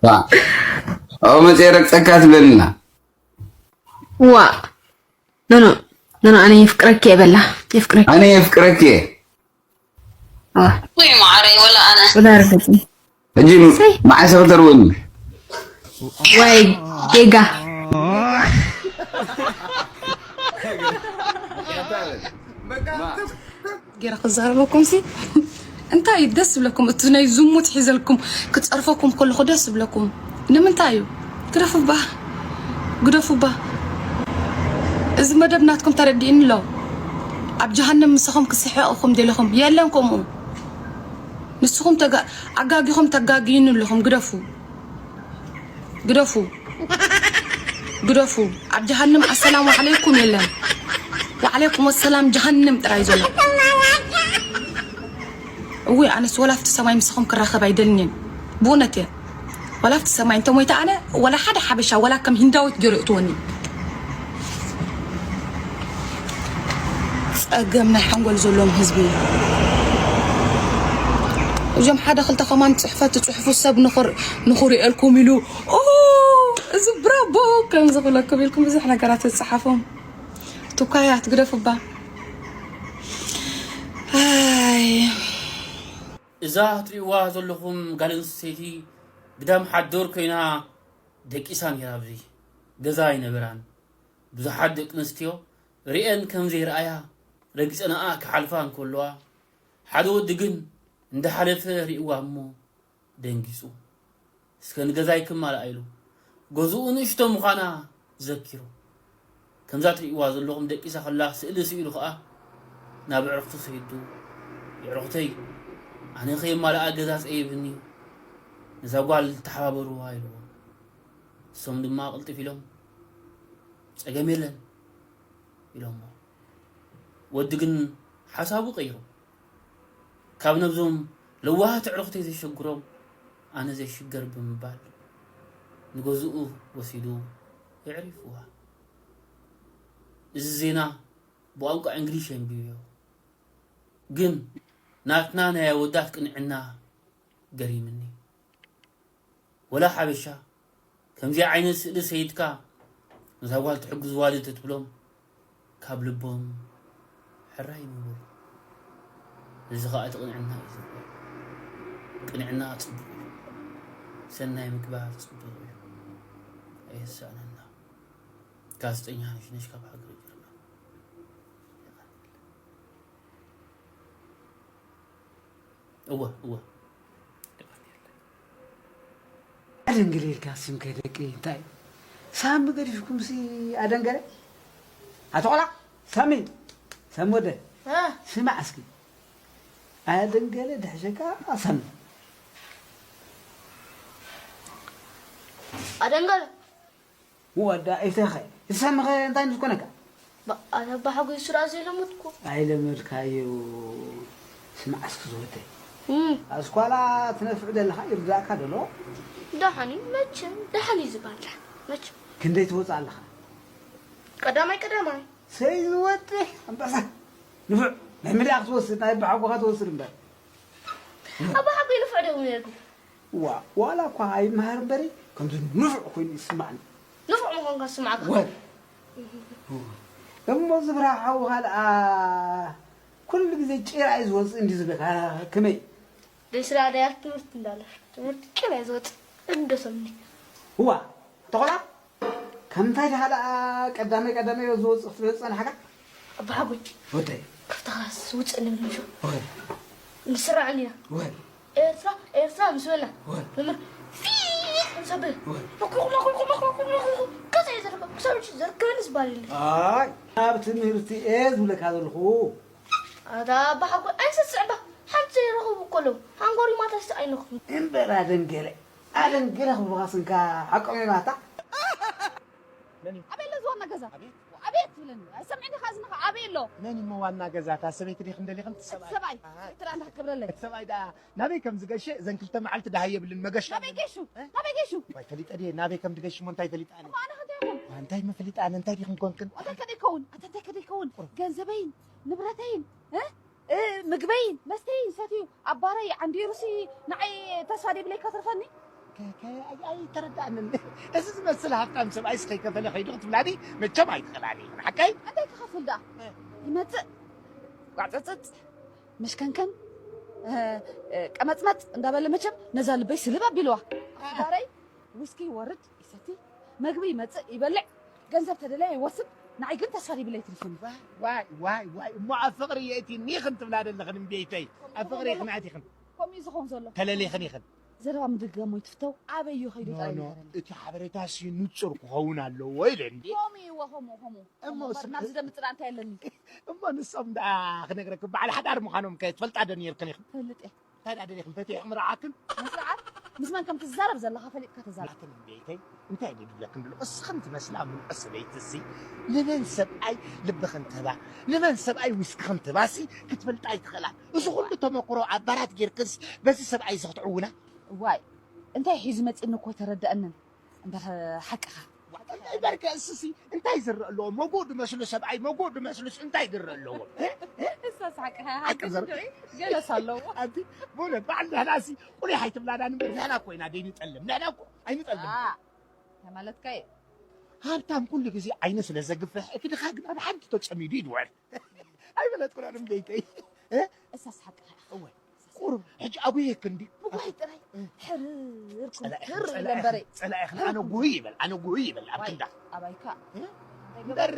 ዋ። ኣብኡ መጽየ ረግጸካ ትብለኒ ኣላ። ዋ። ኖ፣ ኖ። ኖ፣ ኖ፣ ኣነ የፍቅረኪ እየ በላ። የፍቅረኪ። ኣነ የፍቅረኪ እየ። ዋ። ውይ፣ ማዕረይ፣ ወላ ኣነ። ወላ ርገጺ። ሕጂ እሰይ። መዓስ ክትርውኒ? ወይ ጌጋ። ገይረ ክዛረበኩም ሲ እንታይ እዩ ደስ ዝብለኩም? እቲ ናይ ዝሙት ሒዘልኩም ክጸርፈኩም ከለኹ ደስ ዝብለኩም ንምንታይ እዩ? ግደፉ እባ፣ ግደፉ እባ። እዚ መደብ ናትኩም ተረዲእኒ ኣሎ። ኣብ ጀሃነም ምሳኹም ክስሕቕ ኢኹም ደለኹም። የለን ከምኡ። ንስኹም ተጋ-፣ ኣጋጊኹም ተጋግዩኒ ኣለኹም። ግደፉ። ግደፉ። ግደፉ። ኣብ ጀሃነም ኣሰላሙ ዓለይኩም የለን። ወዓለይኩም ወሰላም ጀሃነም ጥራይ ዘሎ። እውይ፣ ኣነስ ወላ ኣብቲ ሰማይ ምሳኹም ክራኸብ ኣይደልንን። ብእውነት እየ። ወላ ኣብቲ ሰማይ እንተ ሞይተ ኣነ፣ ወላ ሓደ ሓበሻ፣ ወላ ከም ሂንዳዊት ገይሩ የእትወኒ። ጸገም ናይ ሓንጎል ዘለዎም ህዝቢ። እዞም ሓደ ክልተ ከማን ጽሕፈት ትጽሕፉ ሰብ ንኽር-፣ ንኽርእየልኩም ኢሉ፣ ኦ፣ እዚ ብራቦ ከም ዝኽለኩም ኢልኩም ብዙሕ ነገራት ትጽሓፉ። ትኳያት ግደፉ እባ። ኣይ። እዛ ትሪእዋ ዘለኹም ጓል ኣንስተይቲ ግዳም ሓዶር ኮይና ደቂሳ ነይራ። ኣብዚ ገዛ ኣይነበራን። ብዙሓት ደቂ ኣንስትዮ ሪኤን ከም ዘይረኣያ ረጊጸንኣ ክሓልፋ እንከለዋ፣ ሓደ ወዲ ግን እንዳሓለፈ ሪእዋ እሞ ደንጊጹ፣ "እስከ ንገዛይ ክማልኣ" ኢሉ። ገዝኡ ንእሽቶ ምዃና ዘኪሩ። ከምዛ ትርእይዋ ዘለኹም ደቂሳ ከላ ስእሊ ስኢሉ ኸኣ ናብ ኣዕሩኽቱ ሰዲዱ፣ "የዕሩኽተይ፣ ኣነ ከየማልኣ ገዛ ጸይብኒ፣ ነዛ ጓል ተሓባበርዋ" ኢልዎም። እሶም ድማ ቅልጥፍ ኢሎም፣ "ጸገም የለን" ኢሎሞ። ወዲ ግን ሓሳቡ ቀይሩ። ካብ ነብዞም ለዋሃት ኣዕሩኽተይ ዘይሸግሮም ኣነ ዘይሽገር ብምባል ንገዝኡ ወሲዱ የዕሪፍዋ። እዚ ዜና ብቋንቋ እንግሊሽ ኣንቢበዮ። ግን ናትና ናይ ኣወዳት ቅንዕና ገሪምኒ። ወላ ሓበሻ ከምዚ ዓይነት ስእሊ ሰይድካ ነዛ ጓል ትሕግዝዋ ዶ ተትብሎም ካብ ልቦም ሕራይ ምበሉ። እዚ ኸኣ እቲ ቅንዕና እዩ ዝረኣይ። ቅንዕና ጽቡቕ እዩ። ሰናይ ምግባር ጽቡቕ እዩ። ኣየሳእነና። ጋዜጠኛ ነሽነሽ ካብ ሃገረ ጀርመን። እወ፣ እወ። ኣደንግለ ኢልካ ስም ከይደቂ እንታይ? ሳሚ ገዲፍኩምሲ ኣደንገለ? ኣቶ ቆላ፣ ሳሚ፣ ሳሚ ወደ፣ እ? ስማዕ እስኪ። ኣደንገለ ድሕሸካ ሳሚ። ኣደንገለ። ወዳ ኢሰኸ ኢሰምኸ እንታይ ምስ ኮነካ? ኣታ ኣባ ሓጎይ ስራ ዘይለመድኩ። ኣይለመድካዮ። ስማዕ እስኪ ዝወተይ፣ እም፣ ኣስኳላ ትነፍዕ ዘለኻ ይርዳእካ ደሎ? ደሓን እዩ መቸም፣ ደሓን እዩ ዝበሃል ደሓን መቸም። ክንደይ ትወፅእ ኣለኻ? ቀዳማይ ቀዳማይ። ሰይ ዝወደይ ኣንበሳ ንፉዕ። ናይ ምድኣ ክትወስድ ናይ ኣባ ሓጎኻ ትወስድ እምበር። ኣባ ሓጎይ ንፉዕ ዶ ይብሉ ነይርኩም? ዋ ዋላ እኳ ኣይመሃር እምበሪ ከምዚ ንፉዕ ኮይኑ ይስማዕኒ። ንፉዕ ምዃንካ ዝስማዓካ። ወል እሞ ዝብራ ሓውኻ ደኣ ኩሉ ግዜ ጭራ እዩ ዝወፅእ እንዲ ዝብለካ ከመይ? ደስራ ደያ ትምህርቲ እንዳለ ትምህርቲ ጭራ እዩ ዝወፅእ። እንደሰምኒ። እዋ ተኾላ ከምታይ ደሃላ ቀዳመይ ቀዳመይ ዝወፅእ ክትብል ዝፀናሕካ? ኣባ ሓጎይ ወደይ ካብታ ክላስ ውፅእ ንብል ምሹ ወል ንስራዕ እንዲና። ወል ኤርትራ ኤርትራ ምስ በልና ወል መምህር ፊት ምስ ኣብል ወል መኩርኩ መኩርኩ መኩርኩ መኩርኩ ከዛ እዩ ዘረከብ ክሳብ ሕጂ ዘርከበኒ ዝበሃል የለን። ኣይ ኣብ ትምህርቲ እየ ዝብለካ ዘለኹ። ኣታ ኣባ ሓጎይ ኣይሰስዕ እባ ሓንቲ ዘይረኸቡ እኮ ኣለዉ። ሓንጎሪ ማታ ስተ ኣይነኹም። እምበር ኣደንገለ ኣደንገለ ክብሉኻ ስንካ ሓቆም እየ ማታ። ኣበይ ኣሎ ዝዋና ገዛ? ኣቤት ትብለኒ ኣይሰምዕኒ ካ ዝንኻ ኣበይ ኣሎ? መን እሞ ዋና ገዛ እታ ሰበይቲ ዲኽን ደሊኽን እቲ ሰብኣይ ሰብኣይ ትራ እንዳ ክገብረለይ እቲ ሰብኣይ ደኣ ናበይ ከም ዝገሸ እዘን ክልተ መዓልቲ ደሃየ ብልን መገሻ ናበይ ገይሹ ናበይ ገይሹ? ዋይ ፈሊጠ ድየ ናበይ ከም ትገሽ እሞ እንታይ ፈሊጣ ኣነ እሞ ኣነ ከንታይ ይኹን እንታይ መፈሊጣ ኣነ እንታይ ዲኽን ኮንክን እንታይ ከደይከውን ኣታ እንታይ ከደይከውን ገንዘበይን ንብረተይን እ? እ፣ ምግበይን መስተይን ሰትዩ ኣብ ባረይ ዓንዲሩሲ ንዓይ ተስፋ ደይብለይ ከትርፈኒ ከ- ከ- ኣይ- ኣይተረዳእንን እዚ ዝመስል ሃብታም ሰብኣይስ ከይከፈለ ከይዱ ክትብላኒ መቸም ኣይትኽእላኒ ሓቀይ እንታይ ክኸፍል ደኣ ይመፅእ ጓዕፀፅፅ መሽከንከን እ፣ እ፣ ቀመፅመፅ እንዳበለ መቸም ነዛ ልበይ ስልብ ኣቢልዋ ባረይ ዊስኪ ይወርድ ይሰቲ መግቢ ይመፅእ ይበልዕ ገንዘብ ተደለየ ይወስድ ንዓይ ግን ተስፋ ዘይብለይ ትርፍኒ ዋይ ዋይ ዋይ እሞ ኣብ ፍቕሪ የእቲኒ ኢኽን ትብላ ዘለኽን እምቤይተይ ኣብ ፍቕሪ ኢኽን ኣቲኽን ከምኡ እዩ ዝኸውን ዘሎ ተለሊኽን ኢኽን ዘረባ ምድግጋም ወይ ትፍተው ኣበይ እዩ ከይዱ ጥራይ ኖ ንገረኒ እቲ ሓበሬታ ሲ ንፁር ክኸውን ኣለዎ ኢለ እንዲ ከምኡ እዩ እዎ ከምኡ ከምኡ እሞ እምበር ስም- ናብዚ ደምፅራ እንታይ ኣለኒ እሞ ንሶም ደኣ ክነግረክ በዓል ሓዳር ምዃኖም ከ ትፈልጣ ዶ ነርክን ኢኽን ፈልጥ እየ እንታይ ደኣ ደሊኽን ፈቲሕኩም ረዓክን መስርዓት ምስ መን ከም ትዛረብ ዘለኻ ፈሊጥካ ተዛረብ ናትን ቤተይ እንታይ ድብለክን ድሎ እስኽን ትመስላ ምንዑ ሰበይቲ ሲ ንመን ሰብኣይ ልብኽን ትህባ ንመን ሰብኣይ ዊስክኽን ትህባ ሲ ክትፈልጣ ኣይትኽእላ እዚ ኩሉ ተመክሮ ኣብ ባራት ጌርክንስ በዚ ሰብኣይ እዚ ክትዕውና ዋይ እንታይ ሒዙ መፂኒ እኮ ተረደአንን እምበር ሓቅኻ በርከ እስሲ እንታይ ዝረአ ኣለዎ መጎ ድመስሉ ሰብኣይ መጎ ድመስሉስ እንታይ ዝረአ ኣለዎ እሳስ ሓቅኻ ሓቂ ዘር- ገለስ ኣለዎ ኣንቲ ብእውነት በዓል ንሕና ሲ ቁሊሕ ኣይትብላና ንበር ንሕና እኮ ኢና ደይንጠልም ንሕና እኮ ኣይንጠልም ማለትካ እዩ ሃብታም ኩሉ ግዜ ዓይኑ ስለ ዘግፍሕ እቲ ድኻ ግን ኣብ ሓንቲ ተፀሚዱ ይድወል ኣይበለጥኩናን እምበይተይ እሳስ ሓቅኻ እወ ቁሩብ ሕጂ ኣጉየክ እንዲ ብጓይ ጥራይ ሕርር ጸላኢ- ክምትር ጸላኢ- ለምበረይ ጸላኢኽን ኣነ ጉህይ ይበል ኣነ ጉህይ ይበል ኣብ ክንዳ ኣባይካ እምበር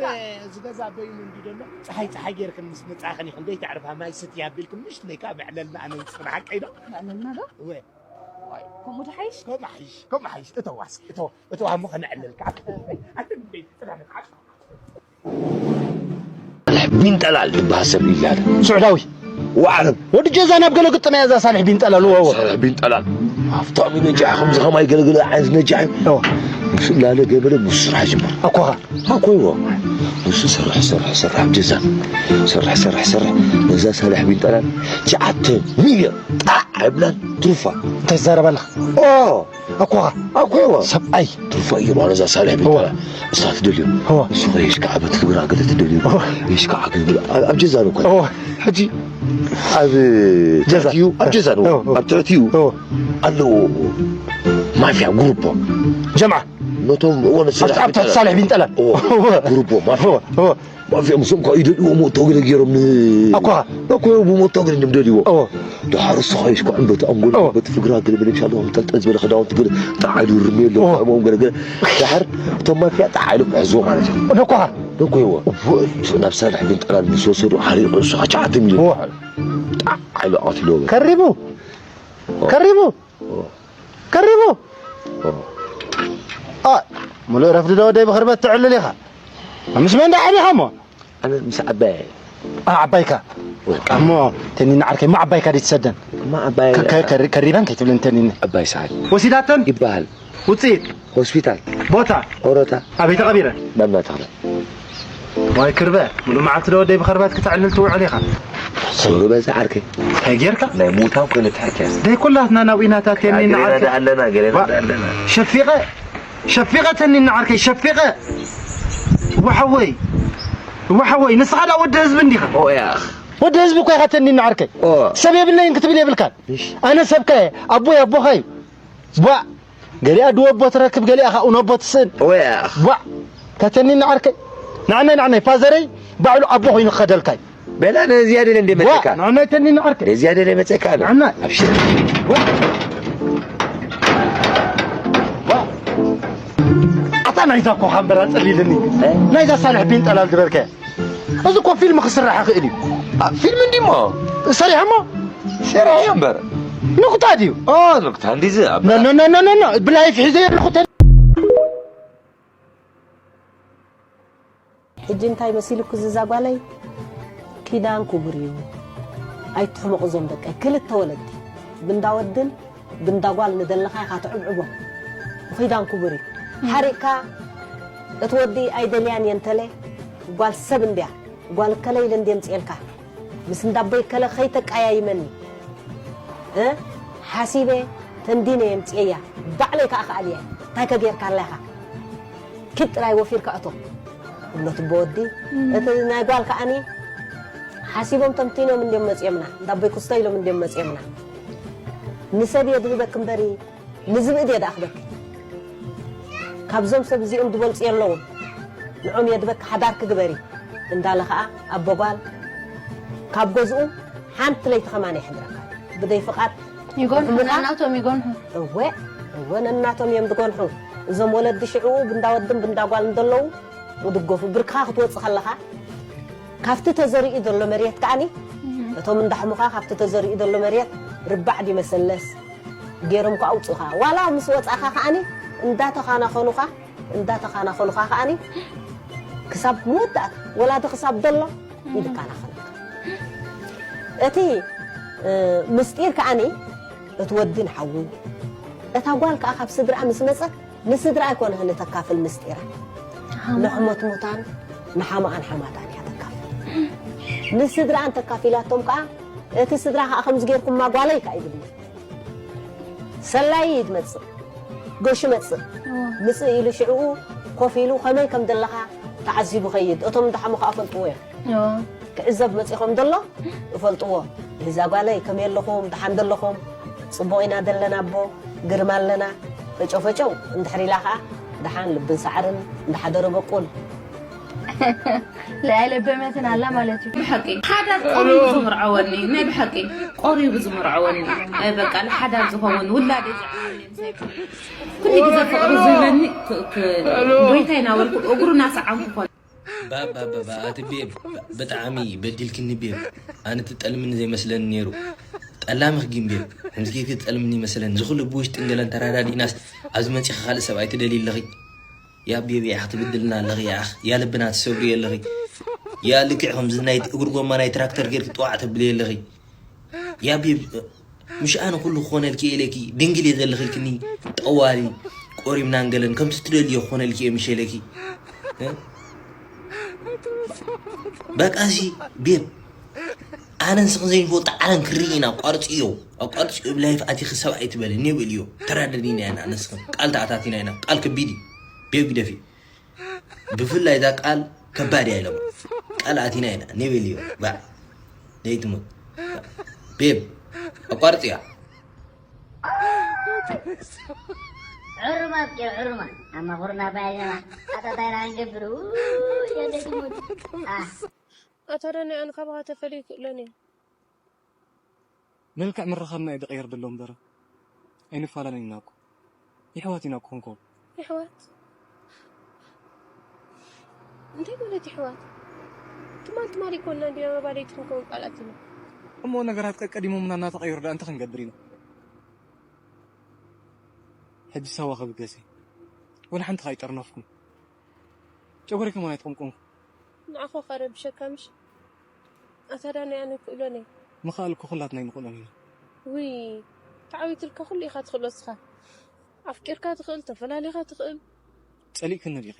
እዚ ገዛ በይኑ እንዲ ዘሎ ፀሓይ ፀሓይ ጌርክን ምስ መፃኽን ኢኽን ደይ ተዕርፋ ማይ ስትያ ኣቢልክን ምሽ ለይካ መዕለልና ኣነ ውፅኽን ሓቀይ ዶ መዕለልና ዶ እወ ከምኡ ድሓይሽ ከም ሓይሽ ከም ሓይሽ እተዋስ እተዋ እተዋ እሞ ከነዕለልካ ኣትንበይ ጥራነት ዓሽ ቢንጠላል ዝበሃል ሰብ ኢላለ ስዑዳዊ ወዓረብ ወዲ ጀዛ ናብ ገለ ግጥም እያ እዛ ሳልሕ ቢንጠላል ወወ ሳልሕ ቢንጠላል ሃብታም ነጃሕ ከምዚ ከማይ ገለገለ ዓይነት ነጃሕ እዩ ምስ ላለ ገበለ ምስ ስራሕ ጅምር ኣኳኻ ኣኮይዎ ንሱ ሰርሕ ሰርሕ ሰርሕ ኣብ ጀዛ ሰርሕ ሰርሕ ሰርሕ ነዛ ሳልሕ ቢንጠላል ትሽዓተ ሚልዮን ጣዕ ኣይብላን ትሩፋ እንታይ ትዛረብ ኣለኻ ኦ ኣኳኻ ኣኮይዎ ሰብኣይ ትሩፋ እዩ ማለት እዛ ሳልሕ ቢንጠላል እሳ ትደልዮ እወ። እሱ ኸ የሽካዕ በቲ ፍግራ ገለ ትደልዮ እወ። የሽካዕ ገለ ኣብ ጀዛ ነው እኮ እወ ሕጂ ኣብ ጀዛ። ትዩ ኣብ ጀዛ ነው እወ፣ እወ። ኣብ ትሕቲኡ እወ። ኣለዎ ማፍያ ጉሩፖ ጀምዓ ነቶም እወ ነስራሕ ኣብታ ሳልሕ ቢንጠላል እወ ጉሩፖ ማፍያ እወ። ማፍያ ምስኦም ከዓ ይደልዎ ሞቶ ገለ ገይሮም ን ኣኳኻ እኮ ብሞቶ ገለ እዮም ደልዎ እወ ድሓር እሱ ኸ የሽካዕ በቲ ኣንጎሎ እወ። በቲ ፍግራ ገለ በለ ምሻለዎ ጠልጠል ዝበለ ክዳውንቲ ገለ ጣዓሉ ርሜሎ እወ። ከምኦም ገለ ገለ ድሓር እቶም ማፍያ ጣዓሉ ክሕዝዎ ማለት እዩ ነኳኻ እኮ ይዎ ናብ ሳልሕ ቢንጠላል ምስ ወሰዱ ሓሪቑ እሱ ኸ ትሽዓተ ሚልዮን እወ ጣዕ ኢሉ ኣቐትልዎ በል። ከሪቡ ከሪቡ ከሪቡ ኦ። ኣ፣ ሙሉእ ረፍዲ ዶ ወደይ ብኽርበት ትዕልል ኢኻ ምስ መን ዳ ዓቢኻ እሞ ኣነ ምስ ዓባየ ኣ፣ ዓባይካ እሞ ተኒኒ ዓርከይ እሞ ዓባይካ ዶ ትሰደን እማ ዓባየ ከ- ከ- ከሪ- ከሪበን ከይትብልን ተኒኒ ዓባይ ሰዓት ወሲዳተን ይበሃል ውፅኢት። ሆስፒታል። ቦታ። ኦሮታ። ኣበይ ተቐቢረ? ማማ ተኽለ። ዋይ ክርበ፣ ሙሉ መዓልቲ ዶ ወደይ ብኸርባት ክተዕልል ትውዕል ኢኻ? ሰብሩ በዛ ዓርከይ። እንታይ ጌርካ? ናይ ሙታን ኮይኑ ትሕክያ። ደይ ኩላትና ናብ ኢናታት የኒ ገሌና ንዓርከይ። ዳ ኣለና፣ ገሌና ባ-፣ ዳ ኣለና። ሸፊቐ፣ ሸፊቐ ተኒ ንዓርከይ፣ ሸፊቐ። ወሓወይ፣ ወሓወይ፣ ንስኻ ዳ ወዲ ህዝቢ እንዲኻ? ኦ፣ ያኽ። ወዲ ህዝቢ እኮ ኢኻ ተኒ ንዓርከይ። ኦ። ሰብ የብለይን ክትብል የብልካን። እሺ። ኣነ ሰብካ እየ፣ ኣቦይ ኣቦኻ እዩ። ቧ፣ ገሊኣ ድወቦ ትረክብ፣ ገሊኣ ኻኡ ነቦ ትስእን። ወይ ኣኽ። ቧ፣ ተተኒ ንዓርከይ። ንዓናይ፣ ንዓናይ፣ ፋዘረይ ባዕሉ ኣቦ ኮይኑ ክኸደልካይ። በላ፣ ነዚያ ደለ እንደ ቧ፣ መጸካ። ንዓናይ ተኒ ንዓርከይ። ነዚያ ደለ መጸካ ኣነ። ንዓናይ። ኣብሽር። ቧ። ቧ። ኣታ ናይዛ እኮ ኻንበራ ጸሊልኒ። እ? ናይዛ ሳልሕ ቢን ጠላል ዝበልከ። እዚ እኮ ፊልም ክስራሕ ይኽእል እዩ። ኣ፣ ፊልም እንዲሞ? ሰሪሖሞ? ሰሪሐዮ እምበር። ንቁጣ ድዩ? ኦ፣ ንቁጣ እንዲዚ ኣብ ኖ፣ ኖ፣ ኖ፣ ኖ፣ ኖ፣ ኖ። ብላይፍ ሒዘ ኣለኹ ተ-፣ ሕጂ እንታይ መሲልኩ እዚ እዛ ጓለይ? ኪዳን ክቡር እዩ። ኣይትሕመቑ እዞም ደቀይ። ክልተ ወለዲ። ብንዳ ወድን ብንዳ ጓል ንደለኻ ኢኻ ትዕብዕቦ። ኪዳን ክቡር እዩ። ሓሪቕካ እቲ ወዲ ኣይደልያን እየ እንተለ፣ ጓል ሰብ እንድያ፣ ጓል እከለ ኢለ እንድየ ምጽኤልካ። ምስ እንዳቦይ እከለ ከይተቃያይመኒ። እ? ሓሲበ ተንዲነ እየ ምጽኤያ። ባዕለይ ከኣ ክኣልያ። እንታይ ከ ጌርካ ኣላ ኢኻ? ኪድ ጥራይ ወፊርካ እቶ። እብሎ ትቦ ወዲ። እም። እቲ ናይ ጓል ከኣኒ ሓሲቦም ተምቲኖም እንድዮም መጽዮምና። እንዳቦይ ክስቶ ኢሎም እንድዮም መጽዮምና። ንሰብ እየ ድህበክ እምበሪ ንዝብኢ ድየ ድኣኽበኪ? ካብዞም ሰብ እዚኦም ዝበልጹ የለውን። ንዖም የድበኪ፣ ሓዳርኪ ግበሪ እንዳለ ኸኣ ኣቦ ጓል ካብ ገዝኡ ሓንቲ ለይቲ ኸማን የሕድረካ። ብደይ ፍቓድ ይጎንሑ፣ ይኹምኻ? ነናቶም ይጎንሑ። እወ፣ እወ፣ ነናቶም እዮም ዝጎንሑ። እዞም ወለዲ ሽዕኡ ብንዳ ወድን ብንዳ ጓል እንደለዉ ይድገፉ። ብርክኻ ክትወጽእ ከለኻ ካብቲ ተዘሪኡ ዘሎ መሬት ከኣኒ እም። እቶም እንዳሕሙኻ ካብቲ ተዘሪኡ ዘሎ መሬት ርባዕ ድዩ መሰለስ ገይሮም ከኣውፅኡኻ። ዋላ ምስ ወፃእኻ ከኣኒ እንዳተኻናኸኑኻ፣ እንዳተኻናኸኑኻ ከኣኒ ክሳብ መወዳእታ ወላዲ ክሳብ ዘሎ ይድካናኸነካ። እቲ፣ እ፣ ምስጢር ከኣኒ እቲ ወዲ ንሓዉ፣ እታ ጓል ከኣ ካብ ስድራ ምስ መጸት ንስድራ ኣይኮነን እተካፍል ምስጢራ። ሓማ። ንሕሞትሞታን ንሓማኣን ሓማታን እያ ተካፍል። ንስድራኣን ተካፊላቶም ከኣ እቲ ስድራ ከኣ ከምዚ ጌርኩማ ጓለይ ከኣ ይብልኒ። ሰላዪ እዩ ዝመጽእ፣ ጎሽ መጽእ። እዎ። ምጽእ ኢሉ ሽዕኡ ኮፍ ኢሉ ከመይ ከም ዘለኻ ተዓዚቡ ኸይድ። እቶም እንዳሓሙ ከኣ ፈልጥዎ እዮም። እዎ። ክዕዘብ መጺኹም ደሎ እፈልጥዎ። እዛ ጓለይ ከመይ ኣለኹም? ደሓን ደለኹም? ጽቡቕ ኢና ደለና ኣቦ፣ ግርማ ኣለና። ፈጨው ፈጨው እንድሕር ኢላ ከኣ ደሓን ልብን ሳዕርን እንዳሓደረ በቁል። ለኣይ ለበመትን ኣላ ማለት እዩ። ብሓቂ ሓዳር ቆርዩ ዝምርዐወኒ፣ ናይ ብሓቂ ቆርዩ ዝምርዐወኒ። እ፣ በቃ ንሓዳር ዝኸውን ውላደይ ዝዓብየኒ ምሳይ ኩሉ ግዜ ፍቕሪ ዝህበኒ ክ-፣ ክ-፣ ጎይታይ እናበልኩ እግሩ እናሰዓምኩ ኮነ። ባባባባ፣ ኣቲ ቤብ፣ ብጣዕሚ በዲልክኒ ቤብ። ኣነ ትጠልምኒ ዘይመስለኒ ነይሩ። ጠላምኽ ግን ቤብ፣ ከምዚ ጌርኪ ትጠልምኒ ይመስለኒ። እዚ ኩሉ ብውሽጥን ገለን ተረዳዲእናስ ኣብዚ መጺኺ ካልእ ሰብኣይ ትደልዪ ኣለኺ? ያ ቤብ፣ ያኽ ትብድልና ኣለኺ፣ ያኽ። ያ ልብና ትሰብሪ ኣለኺ። ያ ልክዕ ከምዚ ናይ እግሪ ጎማ ናይ ትራክተር ጌርኪ ጥዋዕ ተብሊ ኣለኺ። ያ ቤብ፣ ምሽ ኣነ ኩሉ ክኾነልኪ እየ ኢለኪ፣ ድንግል እየ ዘለኺ ኢልክኒ፣ ጠዋሊ፣ ቆሪምናን ገለን ከምቲ ትደልዮ ክኾነልኪ እየ ምሽ ኢለኪ። እ? በቃ ሲ ቤብ፣ ኣነ ንስኽን ዘይንፈልጦ ዓለም ክርኢ ኢና፣ ኣቋርጽዮ፣ ኣቋርጽዮ፣ ብላይፍ ኣቲኺ ሰብኣይ ትበልኒ በልዮ። ተራደዲና ኢና ንስኽን፣ ቃል ተኣታቲና ኢና፣ ቃል ከቢድ እዩ። ቤብ ግደፊ። ብፍላይ እዛ ቃል ከባድ እያ ኢሎም። ቃል ኣቲና ኢና፣ ኔቤልዮ፣ ባዕ። ዘይትሞት። ቤብ፣ ኣቋርጽያ። ዕሩማት ጌር ዕሩማት። ኣማኹርና ባይዘና። ኣታ እንታይ ኢና ክንገብር? ውይ፣ የደይ ትሞት። ኣህ። ኣታ ዳኒ፣ ኣነ ካባኻ ተፈልየ ይክእሎን እየ። መልክዕ ምርኻብና እዩ ዝቕየር ዘሎ እምበር ኣይንፈላለን ኢና እኮ። የሕዋት ኢና እኮ ክንከውን። የሕዋት? እንታይ ማለት የሕዋት? ትማል ትማል ኣይኮንና እንዲና መባልዕቲ ክንከውን ቃል ኣቲና። እሞ ነገራት ቀቀዲሞምና እናተቐየሩ ደኣ እንታይ ክንገብር ኢና? ሕጂ ሳዋ ክብገሰ ወላ ሓንቲ ከኣ ኣይጠርነፍኩን። ጨጎሪ ከማን ኣይተቐምቀምኩ። ንዓኻ ከረብሸካ ምሽ? ኣታ ዳኒ ኣነ ክእሎን እየ። ምኽኣል እኮ ኩላትና ኣይንኽእሎን ኢና። ውይ፣ ተዓዊትልካ ኩሉ ኢኻ ትኽእሎ እስኻ። ኣፍቂርካ ትኽእል፣ ተፈላሊኻ ትኽእል። ጸሊእክኒ ዲኺ?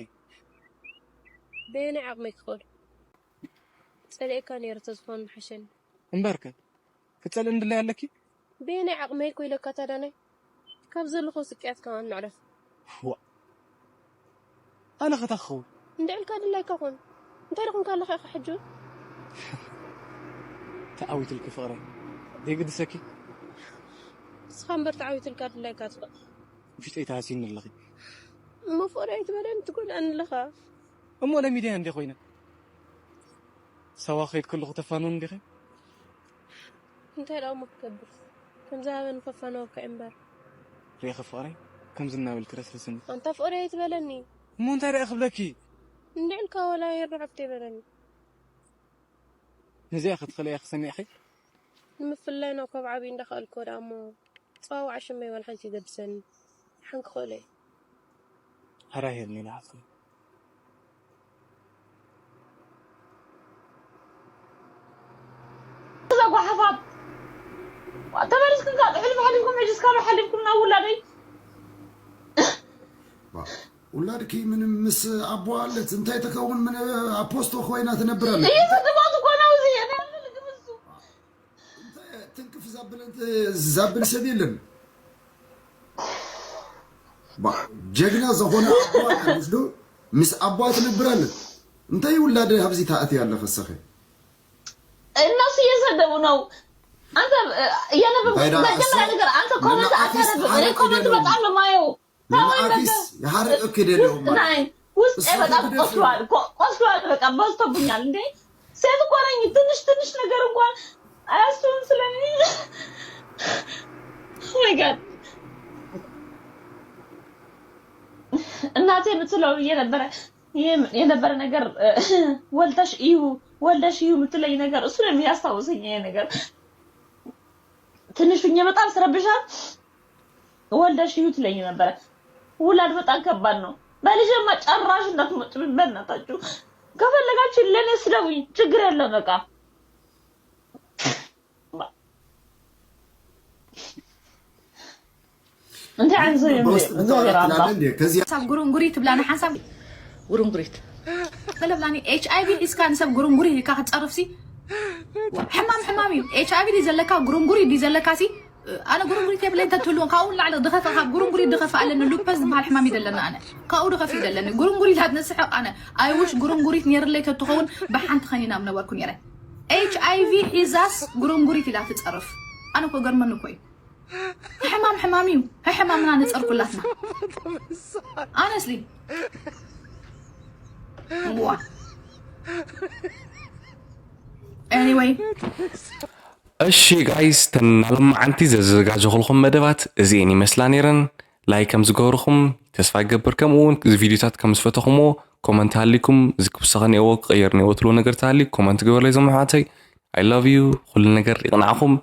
በየናይ ዓቕመይ ክኽእል? ጸሊኤካ ነይረ ተዝኾን ምሓሸኒ። እምበርከ ክትጸልእኒ ድላይ ኣለኪ? በየናይ ዓቕመይ እኮ ኢለካ ታዳናይ። ካብ ዘለኹ ስቅያት ከማን መዕረፍ። ዋ ኣነ ኸታ ክኸውን እንድዕልካ ድላይካ ኮን። እንታይ ደኹም ካለኻ ኢኻ ሕጂ እውን? ተዓዊትልኪ ፍቕረይ ዘይግድሰኪ ንስኻ እምበር ተዓዊትልካ ድላይካ ትኽእል። ውሽጠይ ተሃሲኒ ኣለኺ። እሞ ፍቕረይ ኣይትበለኒ ትጎድኣኒ ኣለኻ። እሞ ለሚደያ እንዴ ኮይነ ሳዋ ከይድ ከለኹ ተፋንውን እንዲኸ እንታይ ደኣ እሞ ክገብር ከም ዝሃበኒ ከፋነወካ እምበር። ሪኢኺ ፍቕረይ ከምዚ እናበልኪ ረስርስኒ። ኣንታ ፍቕረይ ኣይትበለኒ። እሞ እንታይ ደኣ ክብለኪ? እንድዕልካ ወላ የርዓብተ ይበለኒ። ነዚኣ ክትኽእለያ ክሰሚዕኺ? ንምፍላይና ካብ ዓብዪ እንዳኸኣልክዎ ደኣ እሞ ጸዋውዓ ሽመይ ዋላ ሓንቲ ይገድሰኒ። ሓን ክኽእሎ እየ። ሕራይ ሄርሜላ ሓፍተይ። እዛ ጓሓፋት ተመሊስኩም ካብ ሕልሚ ሓሊፍኩም ሕጂ እስካብ ሓሊፍኩም ናብ ውላደይ ውላድኪ ምንም ምስ ኣቦ ኣለት እንታይ ተከውን ምን ኣፖስቶ ኮይና ትነብር ኣለ እየተግባቱ ኮናውዚ እየነ ልግምሱ ትንክፍ ዛብል ሰብ የለን ጀግና ዝኾነ ኣቦ ኣለ ምስሉ ምስ ኣቦ ትነብር ኣለ እንታይ ውላድ ሀብዚ ታእት ያለ ፈሰኸ እነሱ እየሰደቡ ነው አንተ እያነበብኩ መጀመሪያ ነገር አንተ ኮመንት አታነብም እኔ ኮመንት በጣም ነው ማየው ንመዓርቲስ ይሓርቅ ክደልዮም ናይ ውስጤ በጣም ቆስሏል ቆስሏል በቃ በዝቶብኛል እንዴ ሴት እኮ ነኝ ትንሽ ትንሽ ነገር እንኳን አያስቡም ስለኔ ወይ ጋድ እናቴ የምትለው እየነበረ የነበረ ነገር ወልደሽ እዩ ወልደሽ እዩ የምትለኝ ነገር እሱ ነው የሚያስታውሰኝ ይሄ ነገር ትንሽ ሁኜ በጣም ስረብሻት ወልደሽ እዩ ትለኝ ነበረ። ውላድ በጣም ከባድ ነው። በልጄማ ጭራሽ እንዳትመጡብኝ በእናታችሁ። ከፈለጋችሁ ለኔ ስደቡኝ፣ ችግር የለም በቃ። እንታይ ዓይነት ሰብ እዮም እዚኦም? እግዚኣብሔር ኣምላኽ። ከዚያ ሓንሳብ ጉርንጉሪት ትብላኒ ሓንሳብ ጉርንጉሪት ገለ ብላኒ ኤች ኣይ ቪ ሒዝካ ንሰብ ጉርንጉሪት ኢልካ ክትፀርፍሲ ሕማም ሕማም እዩ። ኤች ኣይ ቪ ድዩ ዘለካ ጉርንጉሪት ድዩ ዘለካ ሲ ኣነ ጉርንጉሪት የብለይ እንተትህልዎ ካብኡ ንላዕሊ ድኸፍእ ካብ ጉርንጉሪት ድኸፍእ ኣለኒ። ሉፐስ ዝበሃል ሕማም እዩ ዘለና ኣነ ካብኡ ድኸፍእ እዩ ዘለኒ። ጉርንጉሪት ሃት ንስሕቕ ኣነ ኣይ ውሽ ጉርንጉሪት ነይርለይ ተትኸውን ብሓንቲ ኸኒና ምነበርኩ ነይረ። ኤች ኣይ ቪ ሒዛስ ጉርንጉሪት ኢላ ትፀርፍ ኣነ እኮ ገርመኒ እኮ እዩ። ሕማም ሕማም እዩ። ሕሕማምና ንጸር ኩላትና ኣነስሊ ዋ anyway እሺ ጋይስ ተናለማዓንቲ ዘዘጋጀኹልኩም መደባት እዚኤን ይመስላ ነይረን። ላይክ ከም ዝገብርኹም ተስፋ ይገብር። ከምኡ እውን እዚ ቪዲዮታት ከም ዝፈተኹምዎ ኮመንት ሃሊኩም እዚ ክውሰኸ ነዎ ክቕየር ነዎ ትልዎ ነገር ተሃሊ ኮመንት ግበርለይ። ዞም ኣሕዋተይ I love you። ኩሉ ነገር ይቕናዕኹም።